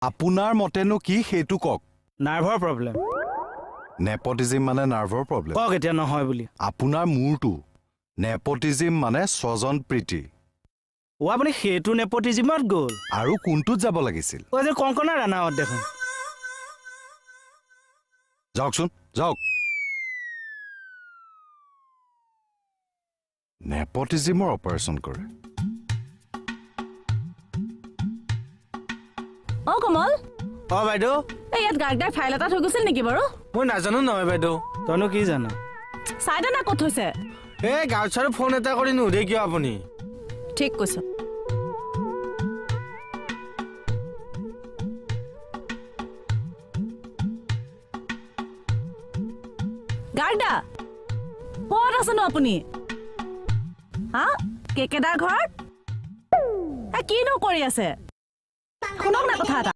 আপোনাৰ মতেনো কি সেইটো কওক। নাৰ্ভৰ প্ৰব্লেম। নেপটিজিম মানে নাৰ্ভৰ প্ৰব্লেম? কওক এতিয়া নহয় বুলি। আপোনাৰ মূৰটো। নেপটিজিম মানে স্বজন প্ৰীতি। অ' আপুনি সেইটো নেপটিজিমত গ'ল? আৰু কোনটোত যাব লাগিছিল? অ' যে কংকনা ৰাণাৱত দেখোন। যাওকচোন যাওক। নেপটিজিমৰ অপাৰেশ্যন কৰে। অ কমল। অ বাইদেউ। এই ইয়াত গাৰ্গদাই ফাইল এটা থৈ গৈছিল নেকি বাৰু? মই নাজানো নহয় বাইদেউ। তইনো কি জান? চাই দে না ক'ত থৈছে। এই গাঁৱত ছাৰ ফোন এটা কৰি নুসুধে কিয় আপুনি? ঠিক কৈছ। গাৰ্গদা ক'ত আছেনো আপুনি? হা, কেকেদাৰ ঘৰত? এ কিনো কৰি আছে? শুনক না কথা এটা।